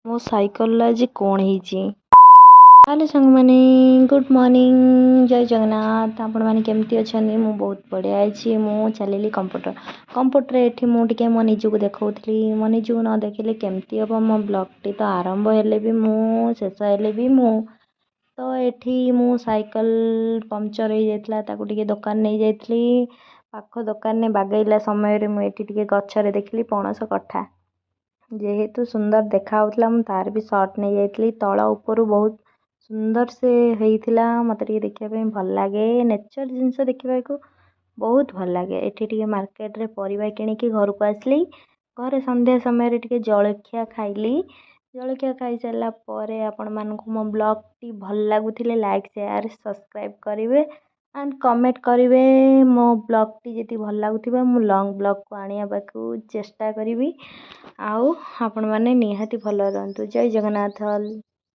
ମୋ ସାଇକେଲର ଆଜି କ'ଣ ହେଇଛି। ହ୍ୟାଲୋ ସାଙ୍ଗମାନେ, ଗୁଡ଼୍ ମର୍ଣ୍ଣିଂ, ଜୟ ଜଗନ୍ନାଥ। ଆପଣମାନେ କେମିତି ଅଛନ୍ତି? ମୁଁ ବହୁତ ବଢ଼ିଆ ଅଛି। ମୁଁ ଚାଲିଲି କମ୍ପ୍ୟୁଟର। କମ୍ପ୍ୟୁଟରରେ ଏଠି ମୁଁ ଟିକେ ମୋ ନିଜକୁ ଦେଖାଉଥିଲି। ମୋ ନିଜକୁ ନ ଦେଖିଲେ କେମିତି ହେବ? ମୋ ବ୍ଲଗ୍ଟି ତ ଆରମ୍ଭ ହେଲେ ବି ମୁଁ, ଶେଷ ହେଲେ ବି ମୁଁ। ତ ଏଠି ମୁଁ ସାଇକେଲ ପଙ୍କଚର୍ ହେଇଯାଇଥିଲା, ତାକୁ ଟିକେ ଦୋକାନ ନେଇଯାଇଥିଲି। ପାଖ ଦୋକାନରେ ବାଗେଇଲା ସମୟରେ ମୁଁ ଏଠି ଟିକେ ଗଛରେ ଦେଖିଲି ପଣସ କଠା। ଯେହେତୁ ସୁନ୍ଦର ଦେଖାହେଉଥିଲା, ମୁଁ ତା'ର ବି ସଟ୍ ନେଇଯାଇଥିଲି। ତଳ ଉପରୁ ବହୁତ ସୁନ୍ଦର ସେ ହେଇଥିଲା। ମୋତେ ଟିକେ ଦେଖିବା ପାଇଁ ଭଲ ଲାଗେ, ନେଚର୍ ଜିନିଷ ଦେଖିବାକୁ ବହୁତ ଭଲ ଲାଗେ। ଏଠି ଟିକେ ମାର୍କେଟରେ ପରିବା କିଣିକି ଘରକୁ ଆସିଲି। ଘରେ ସନ୍ଧ୍ୟା ସମୟରେ ଟିକେ ଜଳଖିଆ ଖାଇଲି। ଜଳଖିଆ ଖାଇସାରିଲା ପରେ ଆପଣମାନଙ୍କୁ ମୋ ବ୍ଲଗ୍ଟି ଭଲ ଲାଗୁଥିଲେ ଲାଇକ୍, ସେୟାର, ସବସ୍କ୍ରାଇବ୍ କରିବେ ଆଣ୍ଡ କମେଣ୍ଟ କରିବେ। ମୋ ବ୍ଲଗ୍ଟି ଯଦି ଭଲ ଲାଗୁଥିବ, ମୁଁ ଲଙ୍ଗ୍ ବ୍ଲଗ୍କୁ ଆଣିବାକୁ ଚେଷ୍ଟା କରିବି। ଆଉ ଆପଣମାନେ ନିହାତି ଭଲ ରୁହନ୍ତୁ। ଜୟ ଜଗନ୍ନାଥ ଅଲ୍।